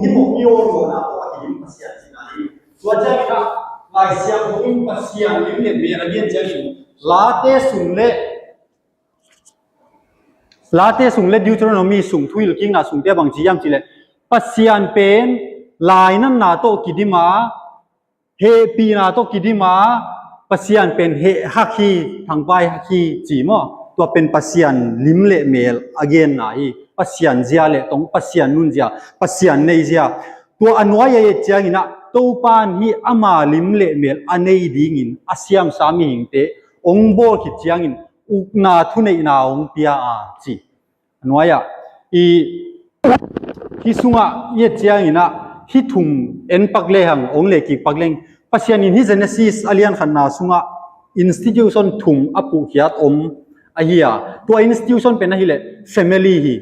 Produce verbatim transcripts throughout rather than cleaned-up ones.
hi mawk i aw mawkna tawh a kidim Pasian cihna hi. Tua ciangin ah Lai Siangtho in Pasian lim le mel a gen ciangin Late sung le Late sung le Deuteronomy sung, Thuhilhkikna sungte ah bang ci hiam cih leh Pasian pen lainatna tawh kidim a, hehpihna tawh kidim a, Pasian pen heh hak hi, thangpai hak hi ci maw? Tua pen Pasian lim le mel a genna hi. Pasian zia le tong, Pasian nunzia, Pasian neizia. Tua a nuai-ah i et ciangin ah Topa in hih ama lim le mel a nei dingin a siamsa mihingte hong bawl khit ciangin ukna thuneihna hong pia a ci. A nuai-ah i, hih sungah i et ciangin ah hih thum en pak lehang, hong lehkik pak leng, Pasian in hih Genesis a lian khatna sungah institution thum a phuhkhiat om ahi a, tua institution pen ahih leh family hi,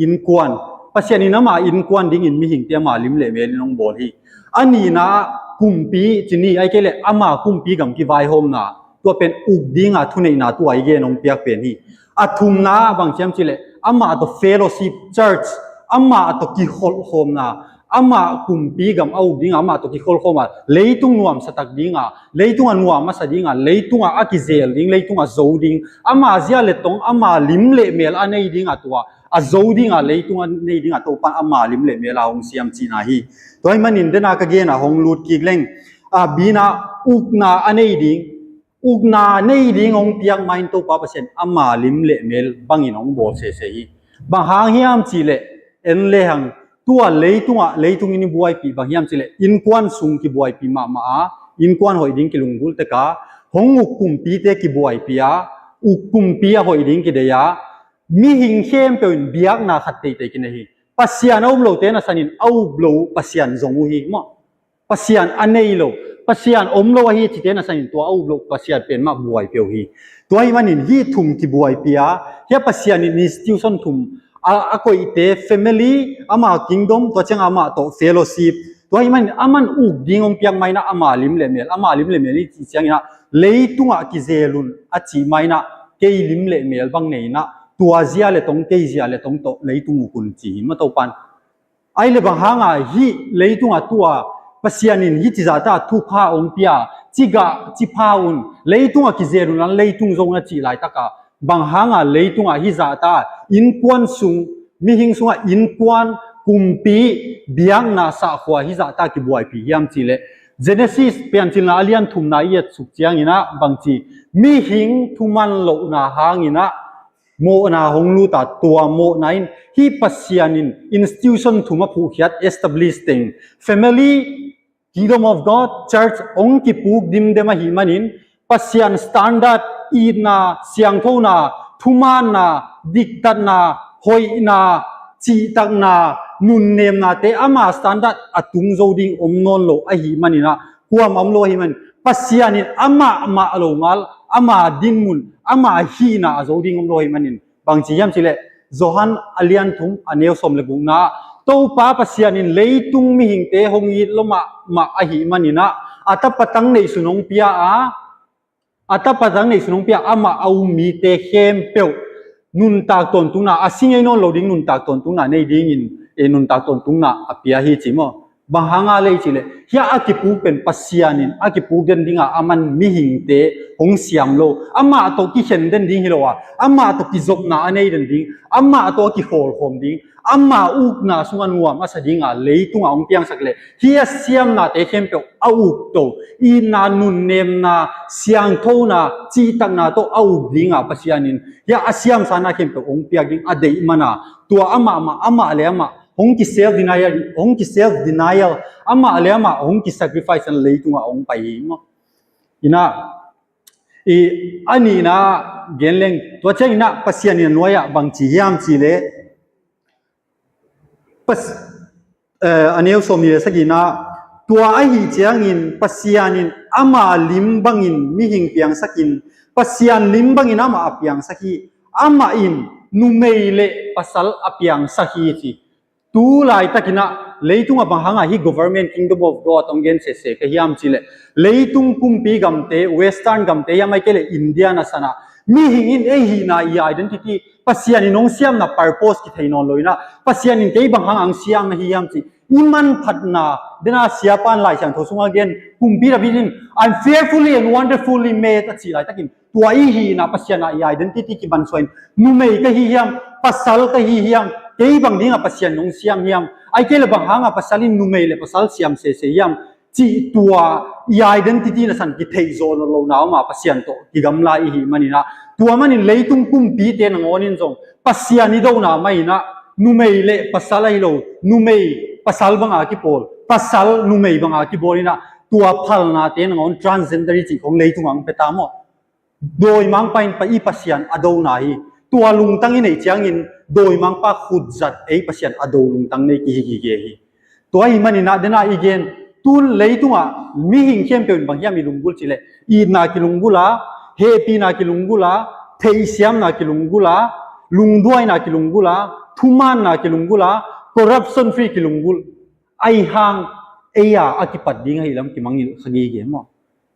innkuan. Pasian in ama innkuan dingin mihingte ama lim le mel in hong bawl hi. A nihna ah kumpi ci ni, ahih kei leh ama kumpi gam kivaihawmna, tua pen uk dinga thuneihna tua i gen hong piak pen hi. A thumna ah bang ci hiam cih leh amah tawh fellowship, church, amah tawh kikholhkhawmna, amah kumpi gam a uk dinga amah tawh kikholhkhawm a, leitung nuamsa tak dinga, leitung a nuam a sa dinga, leitung a a kizel ding, leitung a zo ding, ama zia le tong, ama lim le mel a nei dinga tua a zo dinga, leitung a nei dinga Topa in ama lim le mel a hong siam cihna hi. Tua ahih manin dena ka gen a hong lut kik leng, a, bina ukna a nei ding, ukna nei ding hong piak ma-in Topa Pasian ama lim le mel bangin hong bawl sese hi. Bang hang hiam cih leh, en lehang, tua leitungah, leitung in i buaipih bang hiam cih leh innkuan sung kibuaipih mahmah a, innkuan hoih ding kilunggulh tek a, hong uk kumpite kibuaipih a, uk kumpi a hoih ding kidei a, mihing khempeuh in biakna khat teitei kinei hi. Pasian a um lote nasanin a up lo Pasian zong uh hi maw. Pasian a nei lo, Pasian om lo ahi cite nasanin tua a up lo Pasian pen mah buai peuh hi. Tua ahih manin hih thum kibuaipih a, hia Pasian in institution thum a, a koihte, family, ama kingdom, tua ciang amah tawh fellowship. Tua ahih manin aman uk ding hong piak mah inah ama lim le mel, ama lim le mel i cih ciangin ah leitungah kizel un a cih mah inah kei lim le mel bang nei inah tua zia le tong, kei zia le tong tawh leitung uk un ci hi maw Topan. Ahih leh bang hanga hih leitungah tua Pasian in hih ci zahta thupha hong pia, ci gah ci pha un, leitungah kizel un an leitung zong a cih laitaka bang hanga leitungah hih zahta innkuan sung, mihing sungah innkuan, kumpi, biakna, sahkhua hih zahta kibuaipih hiam cih leh Genesis Piancilna a lian thumna i et suk ciangin ah bangci, mihing thuman lohna hangin ah mawhna hong lut a, tua mawhna in hih Pasian in institution thum a phuhkhiat, establish teng, family, Kingdom of God, church hong kipuk dimdem ahih manin Pasian standard, itna, siangthona, thumaanna, diktatna, hoihna, cihtakna, nunnemnate ama standard a tung zo ding om nawn lo ahih manin ah, kuamah om lo ahih manin Pasian in amah mah lo ngal, ama dinmun, ama hihna a zo ding om lo ahih manin bangci hiam cih leh Johan a lian thum a neu sawm le gukna ah Topa Pasian in leitung mihingte hong it lo mahmah ahih manin ah a tapa tang neihsun hong pia a, a tapa tang neihsun hong pia amah a um mite khempeuh nuntak tawntungna, a si ngei nawn lo ding nuntak tawntungna nei dingin, e, nuntak tawntungna a pia hi ci maw. Bang hanga lei cih leh hia a kipuk pen Pasian in a kipuk den dinga aman mihingte hong siam lo, amah tawh kikhen den ding hi lo a, amah tawh kizopna a nei den ding, amah tawh a kikhawlkhawm ding, ama ukna sungah nuam a sa dinga leitungah hong piangsak leh hih a siamnate khempeuh a ukto, itna, nunnemna, siangthona, cihtakna tawh a uk dinga Pasian in hia a siamsana khempeuh hong piak ding a deih mana tua amah mah, amah le amah hong ki self denial, hong ki self denial, amah le amah hong ki sacrifice an leitungah hong pai hi maw. Inah, i, a nihna gen leng, tua ciang inah Pasian in a nuai-ah bang ci hiam cih leh, Pas-, eh, a neu sawm nih le sagihna, tua ahi ciangin Pasian in ama lim bangin mihing piangsakin, Pasian lim bangin amah a piangsak hi, amah in numei le pasal a piangsak hi ci. Tu laitakin ah leitungah bang hanga hih government, Kingdom of God hong gen sese ka hiam cih leh, leitung kumpi gamte, Western gamte hiam, ahih kei leh India nasan ah mihing in ei hihna, i identity, Pasian in hong siamna purpose kithei nawn lo inah, Pasian in kei bang hanga hong siam ahi hiam cih i manphatna, dena siapa in Lai Siangtho sungah gen, kumpi David in, "I'm fearfully and wonderfully made," a cih laitakin tua i hihna, Pasian ah i identity kibansuah in, numei ka hi hiam, pasal ka hi hiam, kei bang dingah Pasian in hong siam hiam, ahih kei leh bang hanga pasal in numei le pasal siam sese hiam cih tua i identity nasan kitheih zawh nawn lo na om a, Pasian tawh kigamla i hih manin ah, tua manin leitung kumpite nangawn in zong Pasian i dona mah inah numei le pasal ahi lo, numei pasal banga kipawl, pasal numei banga kibawl inah tua phalnate nangawn transgender i cih khong leitungah hong pia ta maw. Dawimangpa in pa i Pasian a dona hi. Tua lungtang i neih ciangin dawimangpa khutzat ei Pasian a do lungtang nei kihi gige hi. Tua ahih manin ah dena i gen, tun leitungah mihing khempeuh in bang hiam i lunggulh cih leh, itna kilunggulh a, hehpihna kilunggulh a, theihsiamna kilunggulh a, lungduaina kilunggulh a, thumaanna kilunggulh a, corruption free kilunggulh. Ahih hang ei a a kipat ding ahi lam kimangngilh kha gige maw.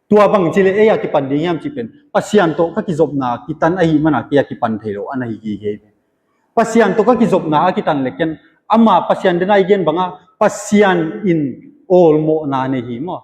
Tua bang cih leh ei a kipan ding hiam cih pen, Pasian tawh ka kizopna kitan ahih mana kei a kipan thei lo an ahi gige hi. Pasian tawh ka kizopna a kitan le ken, ama Pasian dena i gen banga Pasian in awlmawhna nei hi maw.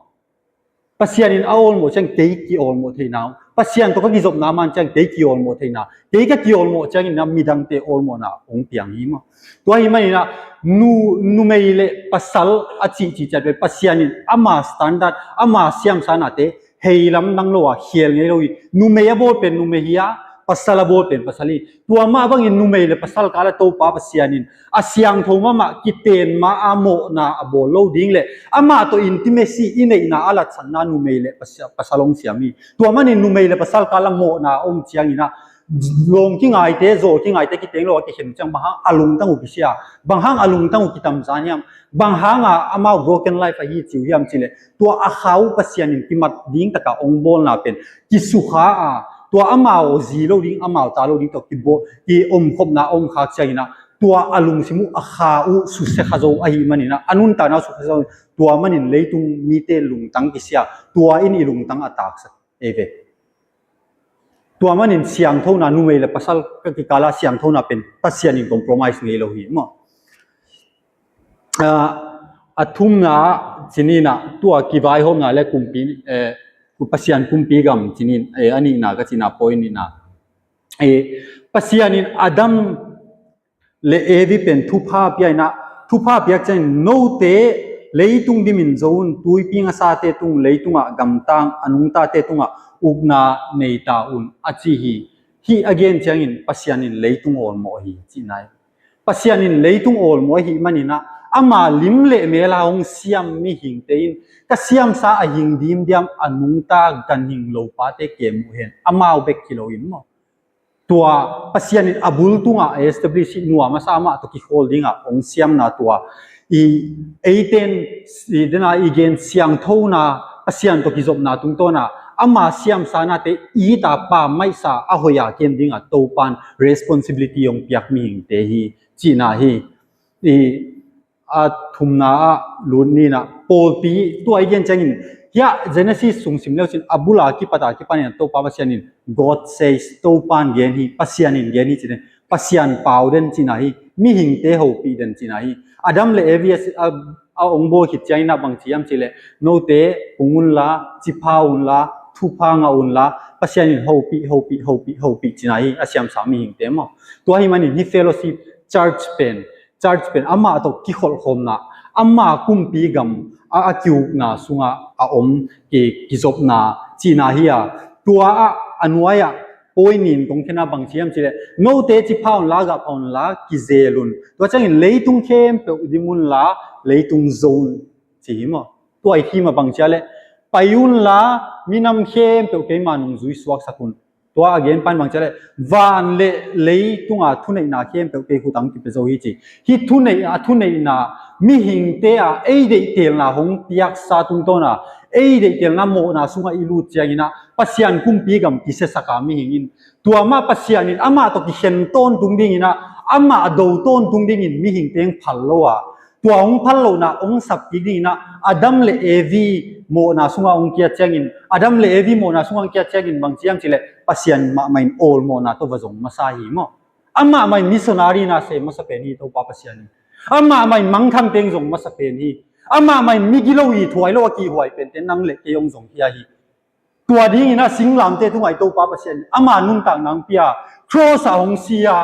Pasian in a awlmawh ciang kei ki-awlmawh theihna, Pasian tawh ka kizopna man ciang kei ki-awlmawh theihna, kei ka ki-awlmawh ciangin a midangte awlmawhna hong piang hi maw. Tua ahih manin ah nu, numei le pasal a cih cih ciat pen Pasian in ama standard, ama siamsanate hei lamdang lo a, khial ngei lo hi. Numei a bawl pen numei hi a, pasal a bawl pen pasal hi. Tua mah bangin numei le pasal kala Topa Pasian in a siangtho mahmah, kiten ma a mawhna a bawl lo ding le amah tawh intimacy i neihna a latsakna numei le pasa-, pasal hong siam hi. Tua manin numei le pasal kala mawhna a om ciangin ah lawng kingaite, zawl kingaite kiteng lo a kikhen ciang bang hang a lungtang uh kisia, bang hang a lungtang uh kitamzan hiam, bang hanga amau broken life ahi ci uh hiam cih leh, tua a kha uh Pasian in kimat ding taka hong bawlna pen kisukha a, tua amau zi lo ding, amau ta lo ding tawh kibawl, ki omkhopna a om khak ciangin ah, tua a lungsim uh a kha uh susia kha zo ahih manin ah, a nuntakna uh susia kha zo, tua manin leitung mite lungtang kisia, tua in i lungtang a taksak ei ve. Tua manin siangthona, numei le pasal ka kikala siangthona pen Pasian in compromise ngei lo hi maw. Ah, a thumna ah ci ni in ah, tua kivaihawmna le kumpi, eh, Pasian kumpi gam ci ni in, eh, a nihna ka cihna point in ah, eh, Pasian in Adam le Evi pen thupha pia in ah, thupha piak ciangin note leitung dimin zo un, tuipi ngasate tung leitungah gamtang, a nungtate tungah ukna nei ta un a ci hi. Hih a gen ciangin Pasian in leitung awlmawh hi cihna hi. Pasian in leitung awlmawh ahih manin ah, ama lim le mel a hong siam mihingte in ka siamsa a hing dimdiam, a nungta ganhing lopate kem uh hen, amau bek hi lo in maw. Tua Pasian in a bul tungah a establish hi, nuam a sa amah tawh kikhawl dingah hong siamna tua i eiten i dena i gen siangthona Pasian tawh kizopna tungtawna ama siamsa nate i ta pa maisa a hoih a kem dingah Topan responsibility hong piak mihingte hi cihna hi. I a thumna ah lut ni in ah, pawlpi, tua i gen ciangin hiah Genesis sung sim leu cin a bula kipata kipanin Topa Pasian in God says, Topan gen hi, Pasian in gen hi cin, Pasian pau den cihna hi, mihingte hopih den cihna hi. Adam le Evi a, a, a ong bawl khit ciangin ah bang ci hiam cih leh, note pung unla, cipha unla, thupha ngah unla, Pasian in hopih, hopih, hopih, hopih cihna hi, a siamsa mihingte maw. Tua ahih manin hih fellowship, church pen, church pen amah tawh kikholhkhawmna, ama kumpi gam a, a kiukna sungah a om ki, kizopna cihna hi a, tua ah a nuai ah point nih in kong khen a bang ci hiam cih leh, note cipha unla, gahpha unla, kizel un. Tua ciangin leitung khempeuh dim unla, leitung zo un ci hi maw. Tua i thim a bang ci a leh, pai unla, minam khempeuh keima nungzui suaksak un. Tua a gen pan bang ci a leh, van le leitunga thuneihna khempeuh kei khut ah kipia zo hi ci. Hih thuneih, a thuneihna, mihingte a ei deihtelna hong piaksa tungtawna ei deihtelna mawhna sungah i lut ciangin ah, Pasian kumpi gam kisiasak a mihing in, tua mah Pasian in amah tawh kikhen tawntung dingin ah, amah do tawntung dingin mihingte hong phal lo a, tua hong phal lohna hong sap kik dingin ah, Adam le Evi mawhna sungah hong kiat ciangin, Adam le Evi mawhna sungah hong kiat ciangin bang ci hiam cih leh, Pasian mahmah in awlmawhna tawh va zong masa hi maw. Amah mah in missionary na sem masa pen hi Topa Pasian in. Amah mah in mangthang teng zong masa pen hi. Amah mah in migilo ithuai lo a kihhuai pente nang le kei hong zong hi a hi. Tua dingin a singlamte tungah i Topa Pasian in ama nuntakna hong pia, cross ah hong si a,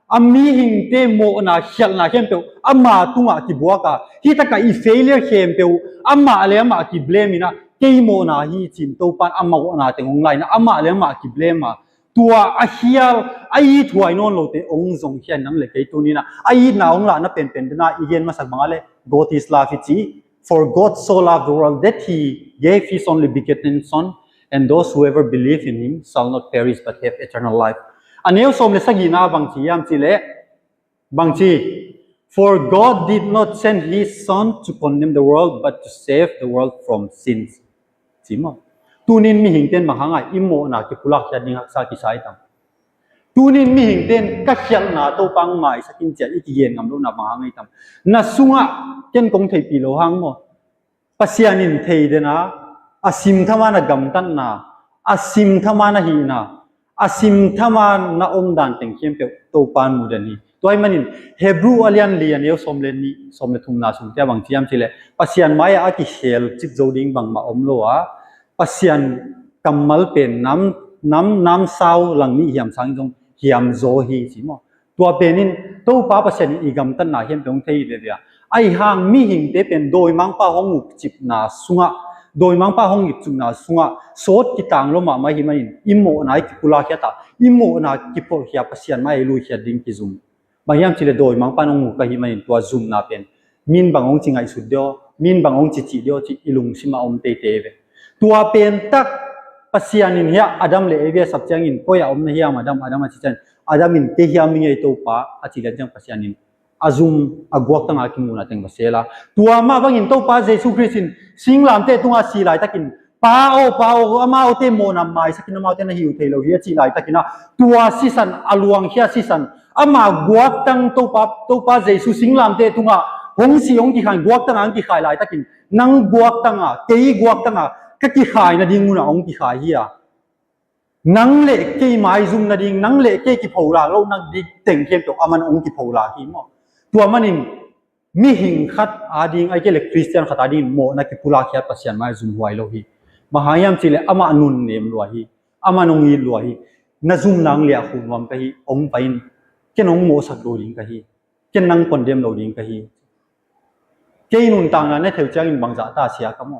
a mihingte mawhna khialhna khempeuh ama tungah kibuak a, hih takah i failure khempeuh amah le amah kiblame in ah, kei mawhna hi ci-in Topa in a mawhna teng hong la in ah, amah le amah kiblame a, tua a khial, a ithuai nawn lote hong zong khia in nang le kei tuni in ah, a itna hong lahna penpen dena i gen masak bang a leh, God is love i ci. For God so loved the world that he gave his only begotten Son, and those whoever believe in him shall not perish but have eternal life. A neu sawm le sagihna bang ci hiam cih leh, bang ci, for God did not send his Son to condemn the world but to save the world from sins. Ci maw. Tunin mihingte in bang hanga i mawhna kipulak khiat ding haksa kisa i tam? Tunin mihingte in ka khialhna Topa hong maisak in ci-a i kigen ngam lohna bang hang i tam? Na sungah ken kong theihpih loh hang maw. Pasian in thei den a, a simtham a na gamtatna, a simtham a na hihna, a simtham a na omdan teng khempeuh Topa in mu den hi. Tua ahih manin Hebrew a lian li a neu sawm le nih, sawm le thumna sungte ah bang ci hiam cih leh, Pasian mai-ah a kikhel cik zo ding bangmah om lo a, Pasian kammal pen nam, nam, namsau lang nih hiam sang zong hiam zaw hi ci maw. Tua pen in Topa Pasian in i gamtatna khempeuh hong thei hi veve a. Ahih hang mihingte pen dawimangpa hong ukcipna sungah, dawimangpa hong ukcipna sungah sawt kitang lo mahmah ahih manin i mawhna i kipulak khiat a, i mawhna kipholh khia, Pasian mai-ah i lui khiat ding kizum. Bang hiam cih leh dawimangpa in hong uk ahih manin tua zumna pen min bang hong ci ngaihsut diaw, min bang hong ci cih diaw cih i lungsim ah om teitei ve. Tua pen tak Pasian in hiah Adam le Eve a sap ciangin, "Koi ah om na hiam Adam, Adam?" a ci ciangin, Adam in, "Kei hiam i ngei Topa," a ci lian ciang Pasian in a zum a guaktanga kimuhna teng va sel a. Tua mah bangin Topa Jesu Khrist in singlamteh tunga si laitakin, "Pa aw, Pa aw, amaute mawhna maisakin, amaute na hiu thei lo hi," a cih laitakin ah, tua sisan, a luangkhia sisan, ama guaktang Topa, Topa Jesu singlamteh tunga hong si, hong kikhai, guaktanga hong kikhai laitakin, nang guaktanga, kei guaktanga ka kikhai nading munah hong kikhai hi a, nang le kei maizum nading, nang le kei kipholak loh nading teng khempeuh aman hong kipholak hi maw. Tua manin mihing khat ading, ahih kei leh Khristian khat adingin mawhna kipulak hiat Pasian mai-ah zum huai lo hi. Bang hang hiam cih leh amah nunnem lua hi, amah nong it lua hi. "Na zum nang liah khuh nuam ka hi, hong pai in, ken hong mawhsak lo ding ka hi, ken nang condemn lo ding ka hi." Kei nuntakna na theu ciangin bangzah ta sia ka maw.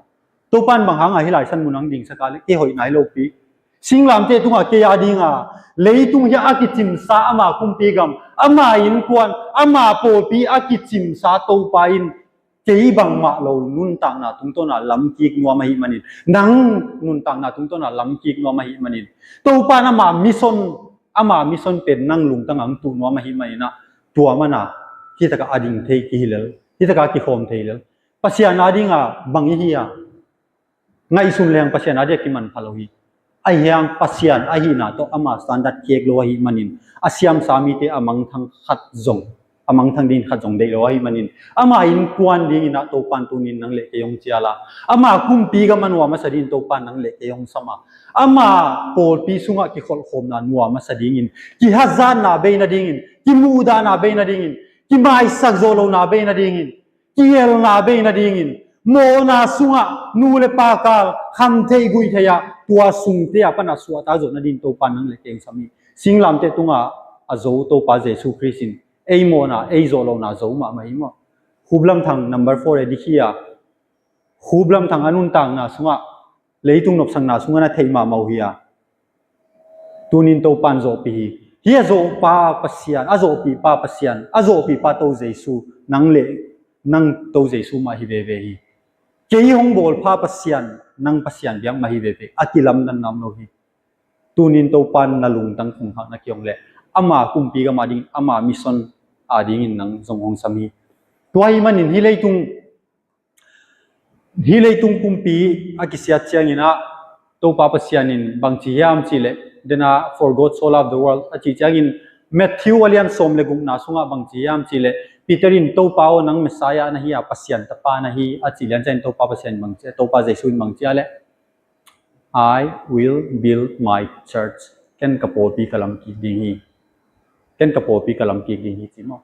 Topan bang hanga hih lai san mun hong dingsak a leh kei hoih nai lo pi. Singlamteh tungah kei adinga, leitung hiah a kicimsa ama kumpi gam, ama innkuan, ama pawlpi a kicimsa Topa in kei bangmah lo nuntakna tungtawna lamkik nuam ahih manin, nang nuntakna tungtawna lamkik nuam ahih manin, Topan ama mission, ama mission pen nang lungtang hong tuh nuam ahih manin ah, tua mana hih takah a ding thei kihi lel, hih takah kikhawm thei lel. Pasian adinga bang i hi a, ngaihsun leng Pasian adinga kimanpha lo hi. Ahih hang Pasian ahihna tawh ama standard khek lo ahih manin, a siamsa mite a mangthang khat zong, a mangthang dingin khat zong deih lo ahih manin, ama innkuan dingin ah Topan tunin nang le kei hong cial a, ama kumpi gam a nuam masa dingin Topan nang le kei hong sam a, ama pawlpi sungah kikholhkhawmna nuam masa dingin, kihazatna bei nadingin, kimuhdahna bei nadingin, kimaisak zawh lohna bei nadingin, kielna bei nadingin, mawhna sungah nu le pa kal kham theih guih theih ah, tua sungte a pana suahtak zawh nadingin Topa nang le kei hong sam hi. Singlamteh tungah a zo Topa Jesu Khrist in ei mawhna, ei zawh lohna zo mahmah hi maw. Khuplam thang number four e dikhi a, khuplam thang a nuntakna sungah, leitung nopsakna sungah na theih mahmah uh hi a, tunin Topan zawhpih hi. Hih a zawhpa Pasian, a zawhpihpa Pasian, a zawhpihpa To Jesu, nang le nang To Jesu mah hi veve hi. Kei hong bawlpha Pasian, nang Pasian biak mah hi veve, a kilamdanna om lo hi. Tunin Topan na lungtang thongkhat na kihong leh, ama kumpi gam adingin, ama mission adingin nang zong hong sam hi. Tua ahih manin hih leitung Hih leitung pumpi a kisiat ciangin ah, Topa Pasian in bangci hiam cih leh, dena "For God so loved the world" a cih ciangin, Matthew a lian sawm le gukna sungah bangci hiam cih leh, Peter in, "Topa aw, nang Messiah na hi a, Pasian Tapa na hi," a cih lian ciangin Topa Pasian in bangci, Topa Jesu in bangci a leh, "I will build my church." Ken ka pawlpi ka lam kik ding hi. Ken ka pawlpi ka lam kik ding hi ci maw.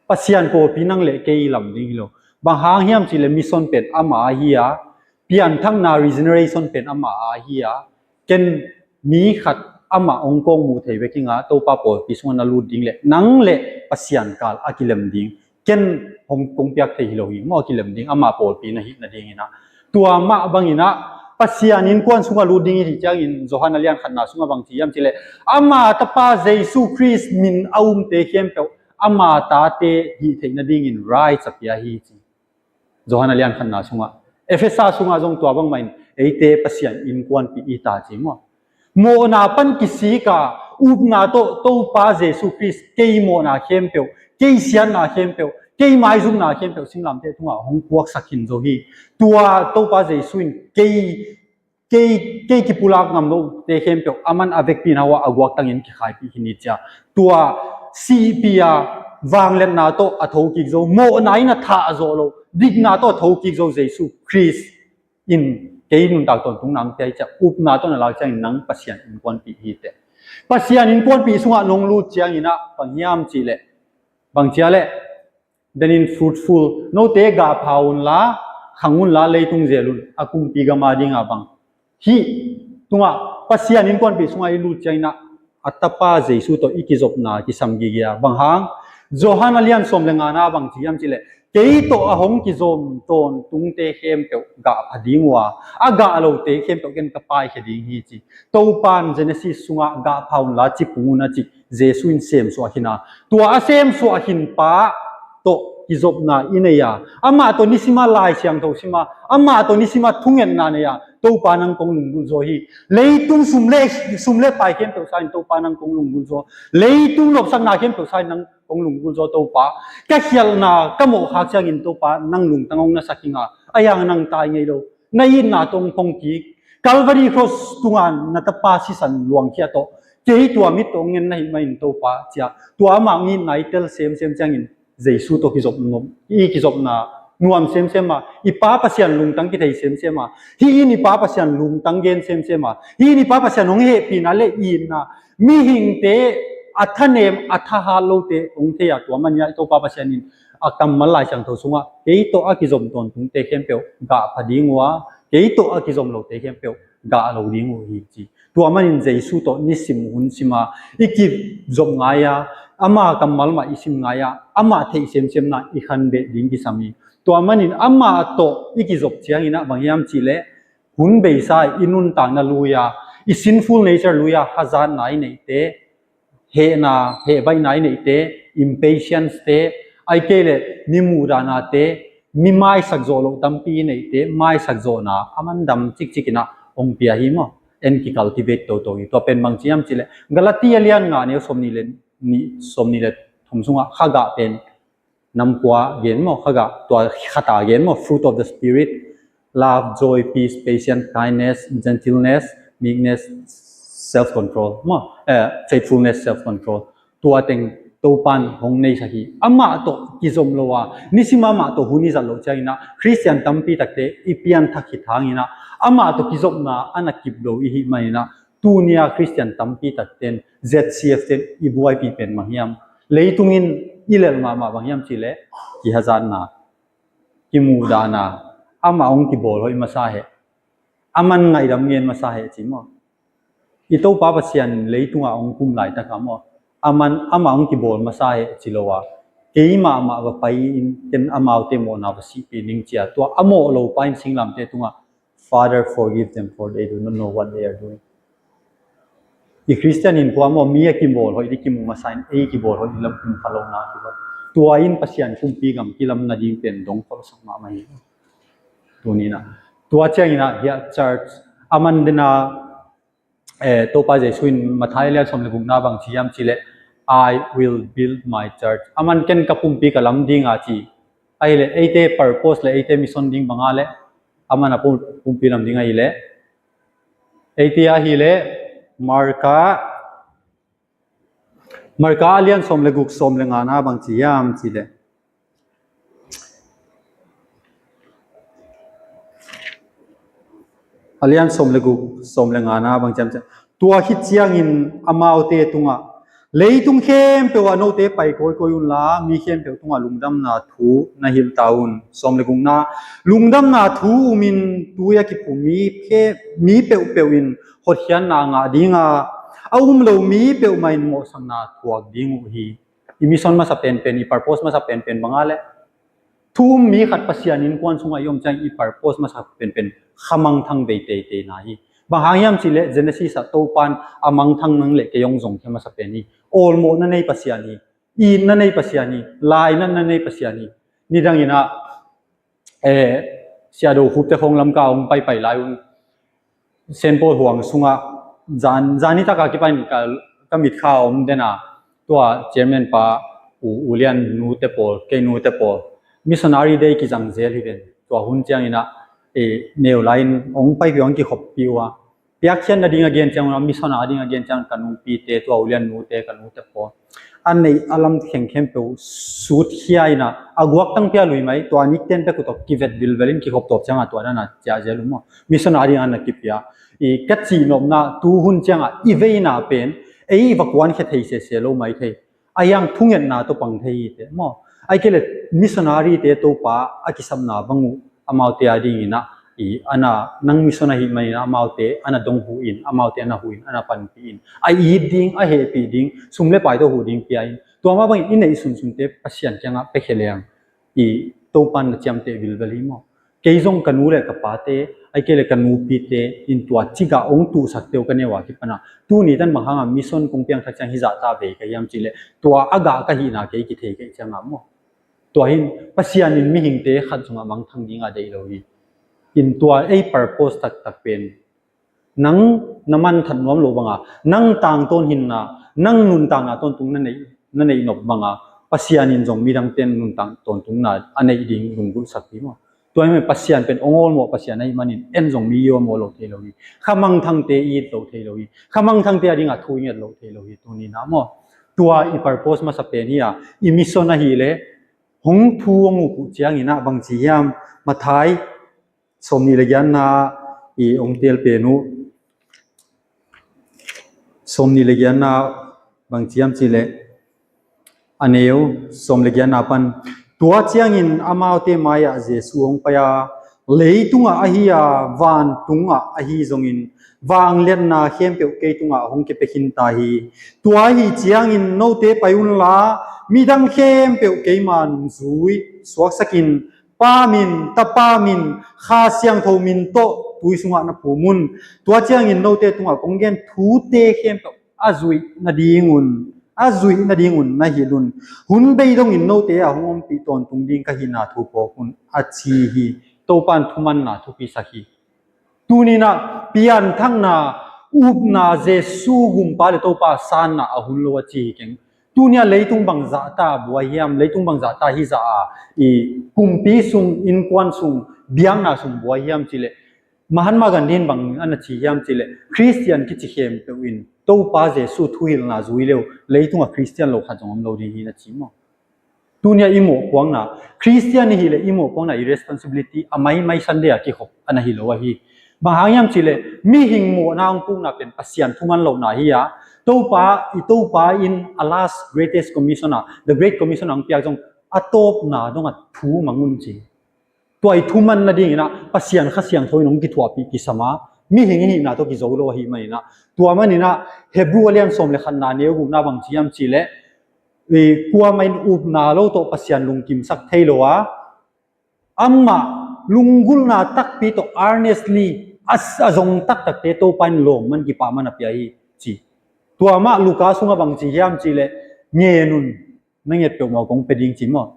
Pasian pawlpi nang le kei lam ding hi lo. Bang hang hiam cih leh mission pen ama ahi a, pianthakna, regeneration pen ama ahi a, ken mi khat ama hong kawkmuh thei bek hi a, Topa pawlpi sungah na lut ding le nang le Pasian kal a kilem ding, ken hong kong piak thei hi lo hi maw, a kilem ding, ama pawlpi na hih nadingin ah. Tua mah bangin ah, Pasian innkuan sungah lut ding i cih ciangin, Johan a lian khatna sungah bangci hiam cih leh, ama Tapa Jesu Khrist min a umte khempeuh ama tate hih theih nadingin rights a pia hi ci. Johan a lian khatna sungah, Efesa sungah zong tua bangmah in eite Pasian innkuanpih i ta ci maw. Mawhna pan kisik a, upna tawh Topa Jesu Khrist kei mawhna khempeuh, kei siatna khempeuh, kei maizumna khempeuh singlamteh tungah hong puaksak khin zo hi. Tua Topa Jesu in kei, kei, kei kipulak ngam lote khempeuh aman a vekpi in hau a, a guaktangin kikhaipih khin hi cia. Tua sihpih a, vangliatna tawh a thokik zo, mawhna in a thah zawh loh, dikna tawh a thokik zo Jesu Khrist in kei nuntak tawntungna hong pia hi cia, upna tawh na lak ciangin nang Pasian innkuanpih hi teh. Pasian innkuanpih sungah nong lut ciangin ah, bang hiam cih leh, bang cia leh, then in fruitful, note gahpha unla, khang unla, leitung zel un, a kumpi gam a dinga bang. Hih tungah Pasian innkuanpih sungah i lut ciangin ah, a Tapa Jesu tawh i kizopna kisam gige a, bang hang, Johan a lian sawm le ngana bangci hiam cih leh, kei tawh a hong kizom tawntungte khempeuh gahpha ding uh a, a gah lote khempeuh ken ka paikhia ding hi ci. Topan Genesis sungah gahpha unla ci pung un a ci, Jesu in semsuah khin a. Tua a semsuah khin pa tawh kizopna i nei a, amah tawh nisima Lai Siangtho sima, amah tawh nisima thungetna nei a, Topa nang kong lunggulh zaw hi. Leitung sum le, sum le pai khempeuh sa in Topa nang kong lunggulh zaw. Leitung nopsakna khempeuh sa in nang kong lunggulh zaw Topa. Ka khialhna ka mawh khak ciangin Topa nang lungtang hong na sak hi nga. A yang nang tai ngei lo. Na itna tawh hong phong kik. Calvary Cross tunga na tapa sisan luangkhia tawh kei tua mit tawh hong ngen na hi mah in Topa cia. Tua amah hong itna i tel semsem ciangin Jesu tawh kizop nuam, i kizopna nuam semsem a, i Pa Pasian lungtang kithei semsem a, hih in i Pa Pasian lungtang gen semsem a, hih in i Pa Pasian hong hehpihna le itna, mihingte a thanem a thahat lote hong thei a, tua man i Topa Pasian in a kammal Lai Siangtho sungah kei tawh a kizom tawntungte khempeuh gah pha ding uh a, kei tawh a kizom lote khempeuh gah lo ding uh hi ci. Tua manin Jesu tawh nisim hun sima i kizop ngai a, ama kammal mah i sim ngai a, amah theih semsemna i khanbeh ding kisam hi. Tua manin amah tawh i kizop ciangin ah bang hiam cihleh hun beisa i nuntakna lui a, i sinful nature lui a hazatna i neihte, hehna, hehbaihna i neihte, impatience te, ai kei le mi muhdahnate, mi maisak zawh loh tampi i neihte, maisak zawhna a man dam cikcik inah hong pia hi maw? En kicultivate toto hi. Tua pen bang ci hiam cihleh Galatia lian nga neu sawmnih le nih, sawmnih le thum sungah khagah pen nam kua gen maw, khagah tua khata gen maw, fruit of the Spirit, love, joy, peace, patience, kindness, gentleness, meekness, self-control maw, eh, faithfulness, self-control. Tua teng Topan hong neisak hi. Amah tawh kizom lo a, nisim amah tawh hun i zat loh cianginah Khristian tampi takte i pianthak khit hanginah amah tawh kizopna a na kip lo i hih maninah tunia Khristian tampi takten Z C F ten i buaipih pen bang hiam? Leitungin i lel mahmah bang hiam cihleh kihazatna, kimuhdahna, amah hong kibawl hoih masa heh, aman ngaihdam ngen masa heh ci maw? I Topa Pasian leitungah hong kum laitakah maw, aman amah hong kibawl masa heh ci lo a, kei mahmah va pai in ken amaute mawhna va sihpih ning cia tua a mawh lo pa in singlamte tungah Father, forgive them, for they do not know what they are doing. I Khristian in kua maw mi a kibawl hoih di kimu masa in ei kibawl hoih di lam kum kha lo na kibawl. Tua in Pasian kumpi gam kilam nading pen dong kholsak mahmah hi. Tuninah tua cianginah hiah church a man dena, eh, Topa Jesu in Matthai lian sawm le gukna bang ci hiam cihleh, "I will build my church." A man ken ka pumpi ka lam dinga ci. Ahileh eite purpose le eite mission ding banga le a man a pum-, pumpi lam ding ahileh eite ahileh Marka, Marka a lian sawm le guk sawm le ngana bang ci hiam cihleh, a lian sawm le guk sawm le ngana bang ci hiam cihleh, tua khit ciangin amaute tungah, "Leitung khempeuh ah note pai kawikawi unla mi khempeuh tungah lungdamna thu na hilh ta un." Sawm le gukna, "Lungdamna thu umin tui a kiphum mi, phe-, mi peuhpeuh in hotkhiatna ngah dinga, a um lo mi peuhmah in mawhsakna thuak ding uh hi." I mission masa penpen, i purpose masa penpen banga le thu um mi khat Pasian innkuan sungah i om ciang i purpose masa penpen khamangthang vei teitei na hi. Bang hang hiam cihleh Genesis ah Topan a mangthang nang le kei hong zongkhia masa pen hi. Awlmawhna nei Pasian hi. Itna nei Pasian hi. Lainatna nei Pasian hi. Nidanginah, eh, Siado Khupte khawng Lamka hong paipai lai un Saint Paul huang sungah zan, zan nitaka kipan ka, ka mitkha a om dena tua chairman pa U, U Lian nute pawl, kei nute pawl, Missionary Day kizang zel hi ven. Tua hun cianginah, eh, neu lai-in hong paipih hong kikhoppi uh a, piakkhiat nading a gen ciangun a, mission a ding a gen ciangun ka nupite, tua U Lian nute, ka nute pawl a neih a lam khengkhempeuh sutkhia inah a guaktang pia lui mai, tua nikten pek uh tawh kivet vilvelin kikhop tawp cianga tua dana ciah zel uh maw? Mission a ding a na kipia. I ka cihnopna tuhun cianga i veina pen ei va kuankhia thei sese lo mai thei. A hiang thungetna tawh pang thei hi teh maw? Ai kei le missionary te Topa a kisapna bang uh amaute a dinginah i ana nang mission ahih maninah amaute ana dong huhin, amaute ana huhin, ana panpihin, a it ding, a hehpih ding, sum le pai tawh huh ding pia in. Tua mah bangin i neih sunsunte Pasian kiangah pia khia leng i Topan na ciamteh vilvel hi maw? Kei zong ka nu le ka pate, ai kei le ka nupite in tua cigah hong tuhsakte uh ka neu a kipanah tuni tan bang hanga mission kong piangthak ciang hizah ta vei ka hiam cihleh tua a gah ka hihna kei kithei kei cianga maw? Tua hi in Pasian in mihingte khat zong a mangthang ding a deih lo hi. In tua ei purpose taktak pen nang na manthat nuam loh banga, nang tangtawn hinna, nang nuntakna tawntung na neih, na neih nop banga, Pasian in zong midangte nuntak tawntungna a neih ding lunggulhsak hi maw. Tua hi mah Pasian pen ong awlmawh Pasian ahih manin en zong mi i awlmawh lo thei lo hi. Kha mangthangte i it lo thei lo hi. Kha mangthangte a dingah thu i nget lo thei lo hi tuni-in ah maw. Tua i purpose masa pen hi a, i mission ahih leh hong thu hong uk uh ciangin ah bangci hiam, Matthai sawmnih le giatna i ong teel pen uh. Sawmnih le giatna bangci hiam cih leh a neu sawm le giatna pan. Tua ciangin amaute mai-ah Jesu hong pai a, leitungah ahi a, vantungah ahi zongin vangliatna khempeuh kei tungah hong kipia khin ta hi. Tua ahi ciangin note pai unla midang khempeuh keima nungzui suaksakin, Pa min, Tapa min, Kha Siangtho min tawh tui sungah na phum un. Tua ciangin note tungah kong gen thute khempeuh a zuih nadingun, a zuih nadingun na hilh un. Hun bei dongin note a hong ompih tawntung ding ka hihna thu phawk un, a ci hi. Topa in thumanna thupisak hi. Tuni-in ah pianthakna, upna, Jesu gumpa le Topa sanna a hun lo a ci hi keng. Tuni-a leitung bangzahta buai hiam, leitung bangzahta hizah a i kumpi sung, innkuan sung, biakna sung buai hiam cih leh, Mahatma Gandhi in bang a na ci hiam cih leh, Khristian kici khempeuh in Topa Jesu thuhilhna zui le uh leitungah Khristian lo khat zong om lo ding hi na ci maw. Tuni-a i mawhpuakna, Khristian i hih leh i mawhpuakna, i responsibility a maimai Sunday a kikhop a na hi lo ahi. Bang hang hiam cih leh mihing mawhna hong pukna pen Pasian thuman lohna hi a, Topa, i Topa in a last greatest commission a, the great commission a hong piak zong a tawpna dongah thu mang un ci. Tua i thuman nadingin ah Pasian Kha Siangtho in hong kithuahpih kisam a, mihing i hihna tawh kizo lo ahih manin ah. Tua manin ah Hebrew a lian sawm le khatna neu gukna bang ci hiam cih leh, i kuamah in upna lo tawh Pasian lungkimsak thei lo a, amah lunggulhna takpi tawh earnestly a, a zong taktakte Topa in lawm man, kipah man a pia hi ci. Tua mah Luka sungah bang ci hiam cih leh, ngen un, na nget peuhmah kong pia ding ci maw.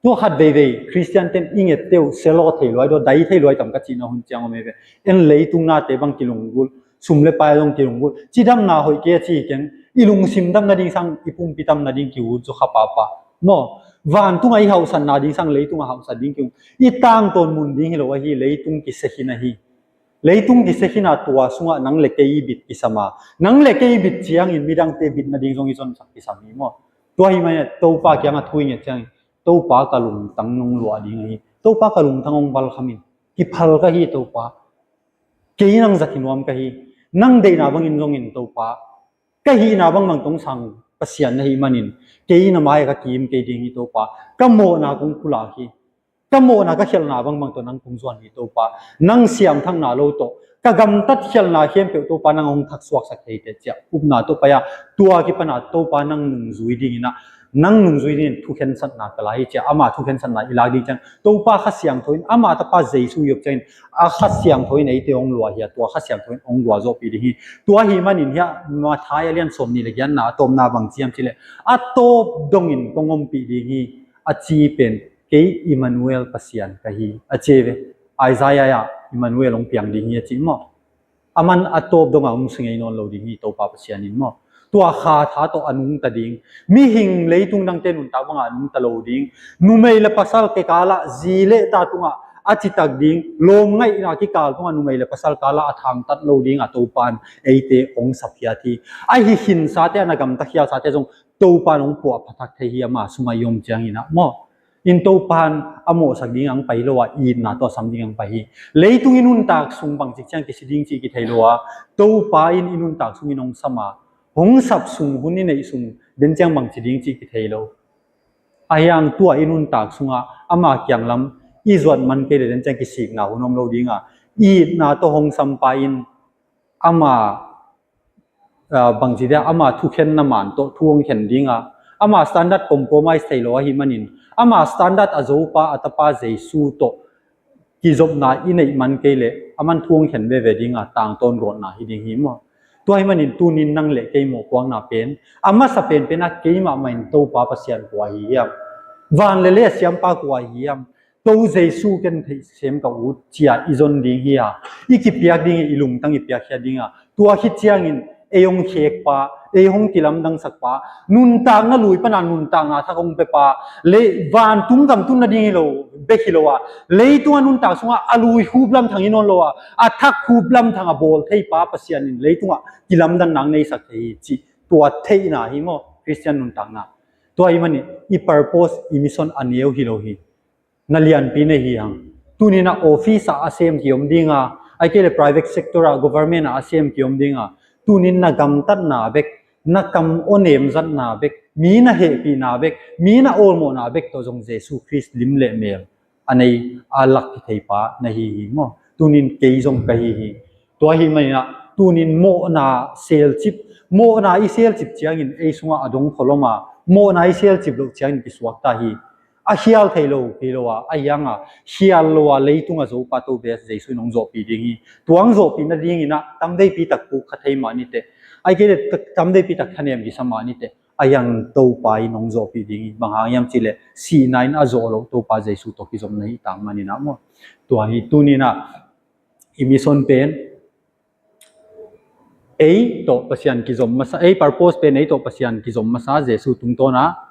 Tua khat veivei Khristian ten i ngette uh sia law thei luai, dai thei luai tam ka cihna hun ciang om hi ve. En leitung nate bang kilunggulh, sum le pai zong kilunggulh, cidamna hoih kei a ci hi keng, i lungsim dam nading sang, i pumpi tam nading ki-ut zaw kha pahpah maw. Vantungah i hauhsatna ding sang leitungah hauhsat ding ki-ut. I tangtawn mun ding hi lo ahi, leitung kisia khin ahi. Leitung kisia khin a, tua sungah nang le kei i bit kisam a, nang le kei i bit ciangin midangte bit nading zong i zonsak kisam hi maw. Tua ahih manin Topa kiangah thu i nget ciangin, Topa, ka lungtang nong luah ding ahi. Topa, ka lungtang hong balkham in. Kiphal ka hi Topa. Kei nang zat hi nuam ka hi. Nang deihna bangin zongin Topa, ka hihna bangbang tawh sang Pasian na hih manin, kei na mai-ah ka kim kei ding hi Topa. Ka mawhna kong pulak hi. Ka mawhna ka khialhna bangbang tawh nang kong zuan hi Topa. Nang siamthakna lo tawh ka gamtat khialhna khempeuh Topa nang hong thaksuaksak thei teh ci-a upna tawh pai a, tua kipan a Topa nang nungzui dingin ah, nang nungzui dingin thukhensatna ka la hi ci-a, ama thukhensatna i lak ding ciang Topa Kha Siangtho in, ama Tapa Jesu i op ciangin a Kha Siangtho in eite hong luah hi a, tua Kha Siangtho in hong gualzawhpih ding hi. Tua ahih manin hiah Matthai a lian sawmnih le giatna a tawpna bang ci hiam cih leh, a tawp dongin kong ompih ding hi a ci pen, kei Immanuel Pasian ka hi a ci ve. Isaiah ah Immanuel hong piang ding hi a ci maw. Aman a tawp dongah hong si ngei nawn lo ding hi Topa Pasian in maw. Tua kha tha tawh a nungta ding, mihing leitung dangte nuntak bangah a nungta lo ding, numei le pasal kikalah, zi le ta tungah a citak ding, lawmngaihna kikal tungah numei le pasal kalah a thangtat lo dingah Topa in eite hong sapkhiat hi. A hi khinsate, a na gamta khialsate zong Topa in hong puahpha thak thei hi, ama sungah i om ciangin ah maw. In Topa in a mawhsak ding ang pai lo a, itna tawh a sam ding ang pai hi. Leitung i nuntak sung bangci ciang kisi ding cih kithei lo a, Topa in i nuntak sungin hong sam a, hong sap sung, hun i neih sung den ciang bangci ding cih kithei lo. Ahi hang tua i nuntak sungah ama kianglam i zuat man kei le den ciang kisikna hun om lo ding a, itna tawh hong sampa in ama, ah, bangci dia, ama thukhenna man tawh thu hong khen ding a, ama standard compromise thei lo ahih manin, ama standard a zopa a Tapa Jesu tawh kizopna i neih man kei leh aman thu hong khen veve ding a, tangtawn gawtna hi ding hi maw. Tua ahih manin tunin nang le kei mawhpuakna pen, a masa penpen a keimah mah in Topa Pasian kua hi hiam? Van le lei a siampa kua hiam? To Jesu ken theihsem ka ut, ci-a i zon ding hi a, i kipiak ding hi, i lungtang i piakkhiat ding a, tua khit ciangin ei hong khekpa, ei hong kilamdangsakpa, nuntakna lui pana nuntakna thak hong pepa, lei vantung gam tun nading hi lo, bek hi lo a, leitungah nuntak sungah a lui khup lamthang hi nawn lo a, a thak khup lamthang a bawl theipa Pasian in leitungah kilamdanna hong neisak thei hi cih tua theihna hi maw, Khristian nuntakna. Tua ahih manin i purpose, i mission a neu hi lo hi. Na lianpi na hi hang. Tuninah office ah a sem kiom dinga, ahih kei le private sector ah, government ah a sem kiom dinga, tunin na gamtatna bek, na kam awnem zatna bek, mi na hehpihna bek, mi na awlmawhna bek tawh zong Jesu Khrist lim le mel a nei a lak kitheipa na hi hi maw? Tunin kei zong ka hi hi. Tua ahih maninah tunin mawhna selcip, mawhna i selcip ciangin ei sungah a dong kholom a, mawhna i selcip loh ciangin kisuakta hi. A khial thei lo hi lo a, a hianga khial lo a leitung a zopa to bes Jesu in hong zawhpih ding hi. Tua hong zawhpih nadinginah tamveipi tak puk kha thei mah niteh. Ahih kei le tamveipi tak thanem kisa mah niteh. A hiang Topa in hong zawhpih ding hi. Bang hang hiam cihleh sihna in a zawh loh Topa Jesu tawh kizom na hi tak maninah maw? Tua hi tuninah i mission pen ei tawh Pasian kizom masa, ei purpose pen ei tawh Pasian kizom masa Jesu tungtawna.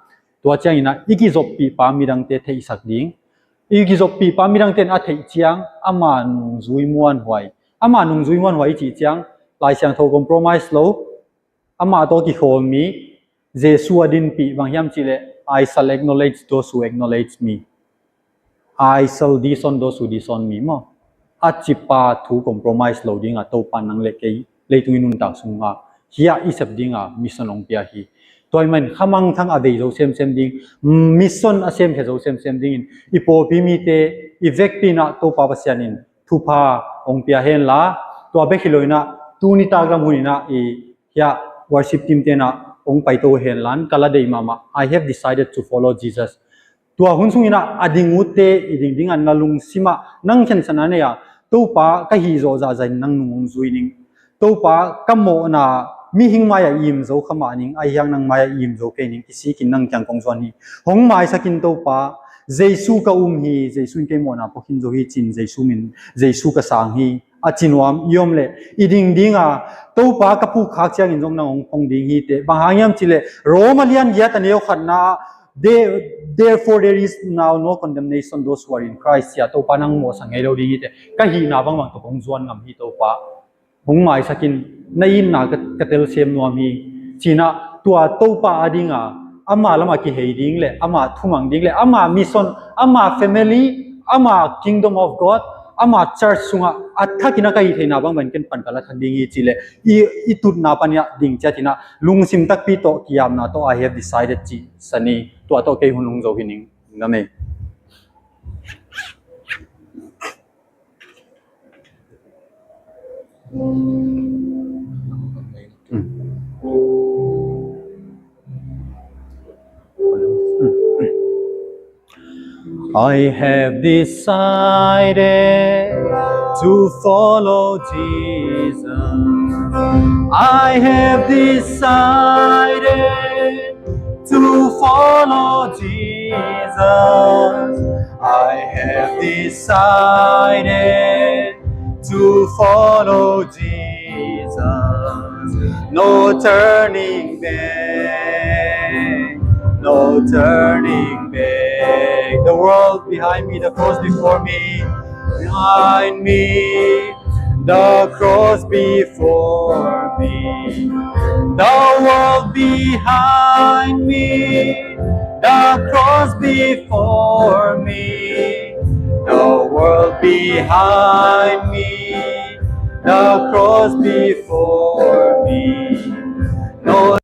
Tua cianginah i kizoppihpa midangte theihsak ding. I kizoppihpa midangte in a theih ciang ama nungzui muanhuai, ama nungzui muanhuai i cih ciang Lai Siangtho compromise lo, amah tawh kikhawl mi, Jesu a dinpih bang hiam cihleh, "I shall acknowledge those who acknowledge me. I shall disown those who disown me," maw? A cipa thu compromise lo dinga Topa nang le kei leitungin nuntak sunga hiah i sep dinga mission hong pia hi. Tua ahih manin khamangthang a vei zo semsem ding, mission a semkhia zo semsem dingin i pawlpi mite i vekpi inah Topa Pasian in thupha hong pia henla, tua bek hi loinah tuni taklam huninah i hiah worship team tenah hong paito henlan ka la deih mahmah, "I have decided to follow Jesus." Tua hun sunginah a ding utte i ding dingah na lungsimah nang khensatna nei a, "Topa, ka hih zawh zahzahin nang nung hong zui ning. Topa, ka mawhna mihing mai-ah i im zo kha mah ning, a hiang nang mai-ah i im zo kei ning, kisikin nang kiang kong zuan hi. Hong maisakin Topa, Jesu ka um hi, Jesu in kei mawhna pua khin zo hi," cin Jesu min, "Jesu ka sang hi," a ci nuam i om leh i ding dinga, "Topa, ka phukkhak ciangin zong nang hong phong ding hi," teh. Bang hang hiam cihleh Roma lian giat a neu khatna, "There- therefore there is now no condemnation those who are in Christ," cia Topa nang mawhsak ngei lo ding hi teh. Ka hihna bangbang tawh kong zuan ngam hi Topa. Hong maisakin na itna ka, ka telsem nuam hi. Cinah tua Topa a dinga ama lamah kihei ding le ama thumang ding le ama mission, ama family, ama kingdom of God, ama church sungah a thakin a ka hih theihna bangbangin ken pan ka la thak ding hi cileh i, i tutna paniah ding ciatinah lungsim takpi tawh kiamna tawh, "I have decided," cih sani. Tua tawh kei hun hong zo hi ning. Amen. I have decided to follow Jesus. I have decided to follow Jesus. I have decided to follow Jesus. No turning back, no turning back. The world behind me, the cross before me, behind me, the cross before me. The world behind me, the cross before me. The world behind me, the cross before me. No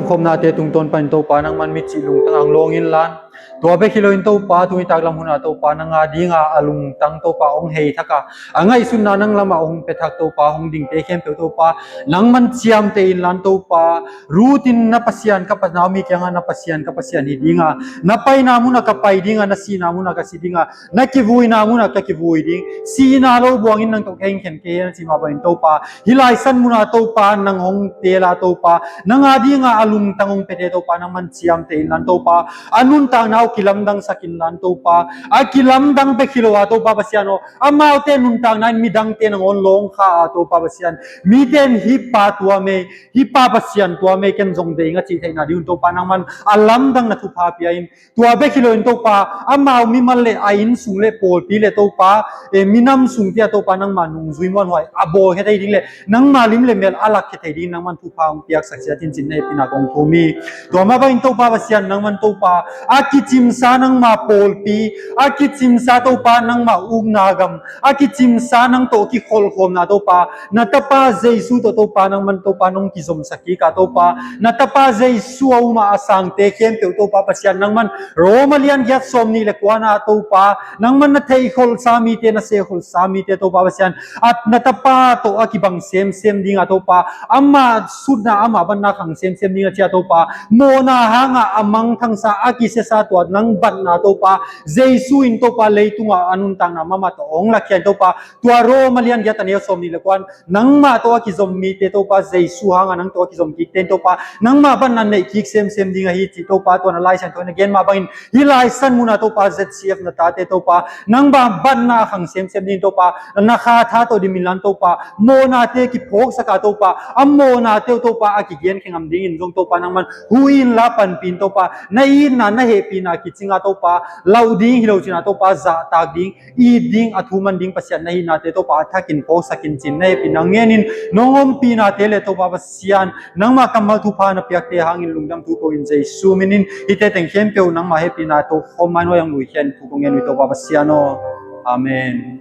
Khopnate tungtawn panin Topa nangman mitcih lungtang ang lawng inla, tua bek hi loin Topa tuni taklam huna Topa nang a dinga a lungtang Topa hong hei thak a, a ngaihsutna nang lamah hong pia thak Topa hong dingte khempeuh Topa nangman ciamteh inla Topa, Ruth in na Pasian ka Pa, Naomi kiangah na Pasian ka Pasian hi dinga, na paina munah ka pai dinga, na sihna munah ka si dinga, na kivuina munah ka kivui ding, sihna lo buangin nang tawh ka hing khen kei hi na cih mah bangin Topa, hih lai san munah Topa nang hong teel a Topa, nang a dinga a lungtang hong piate Topa nangman ciamteh inla Topa, a nuntakna uh kilamdangsak inla Topa, a kilamdang bek hi lo a Topa Pasian aw, amaute nuntakna in midangte nangawn lawng kha a Topa Pasian, mite in hih pa tua mei, hih pa Pasian tua mei, ken zong deih ing a cih theihna ding un Topa nangman a lamdang na thupha pia in, tua bek hi loin Topa amau mimal le a innsung le pawlpi le Topa, e, minam sungte ah Topa nangma nungzui muanhuai a bawlkhia thei ding le nangma lim le mel a lakkhia thei ding nangman thupha hong piaksak ciat in cih na hehpihna kong thum hi. Tua mah bangin Topa Pasian nangman Topa a kicimsa nangma pawlpi, a kicimsa Topa nangma ukna gam, a kicimsa nang tawh kikholhkhawmna Topa, na Tapa Jesu tawh Topa nangman Topa nong kizomsak kik a Topa, na Tapa Jesu a um a a sangte khempeuh Topa Pasian nangman Roma lian giat sawm nih le kuana Topa nangman na theihkholhsa mite, na sehkholhsa mite Topa Pasian, a na Tapa tawh a kibang semsem dinga Topa, ama sutna ama batna khang semsem dinga cia Topa, mawhna hanga a mangthangsa a kisiasa tua nang batna Topa Jesu in Topa leitungah a nuntakna mahmah tawh hong lakhia in Topa, tua Roma lian giat a neu sawm nih le kuan nangmah tawh a kizom mite Topa Jesu hanga nang tawh a kizom kikte in Topa nangmah batna neih kik semsem ding ahi cih Topa tua na Lai Siangtho in a gen mah bangin hih lai san muna Topa Z C F na tate Topa nangmah batna a khang semsem ding Topa na kha tha tawh dim inla Topa mawhnate kiphawksak a Topa a mawhnate uh Topa a kigenkhia ngam dingin zong Topa nangman hu inla panpih in Topa na itna na hehpihna kicing a Topa lauh ding hi lo cin a Topa zahtak ding it ding a thu man ding Pasian na hihnate Topa a thakin phawksak in cin na hehpihna ngenin nong ompihnate le Topa Pasian nangmah kammal thupha na piakte hangin lungdam thu ko in Jesu minin hihte teng khempeuh nangmah hehpihna tawh khawm mai nuai ang luikhia in thu ko ngen uh hi Topa Pasian aw. Amen.